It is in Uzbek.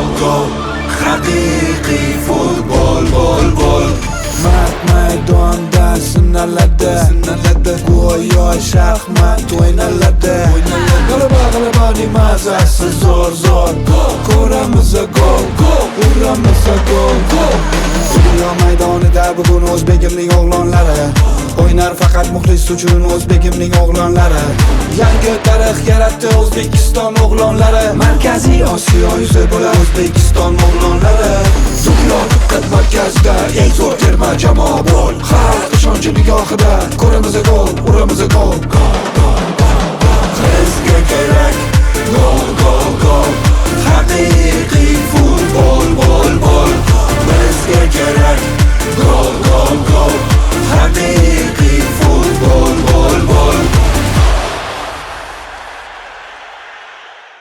Gol, gol. Haqiqiy futbol, bol, bol. Mard maydonda sinaladi, sinaladi, go'yo shaxmat o'ynaladi. G'alaba, g'alabaning mazasi zo'r, zo'r. Ko'ramiz gol, gol, uramiz gol, gol. Dunyo maydonida bugun o'zbegimning o'g'lonlari o'ynar faqat muxlis uchun, o'zbegimning o'g'lonlari. Yangi tarix yaratdi O'zbekiston o'g'lonlari. Markaziy Osiyo yuzi bo'lar O'zbekiston o'g'lonlari. Dunyo diqqat markazida, eng zo'r terma jamoa bo'l. Xalq ishonchi nigohida, ko'ramiz gol, uramiz gol. Bizga kerak.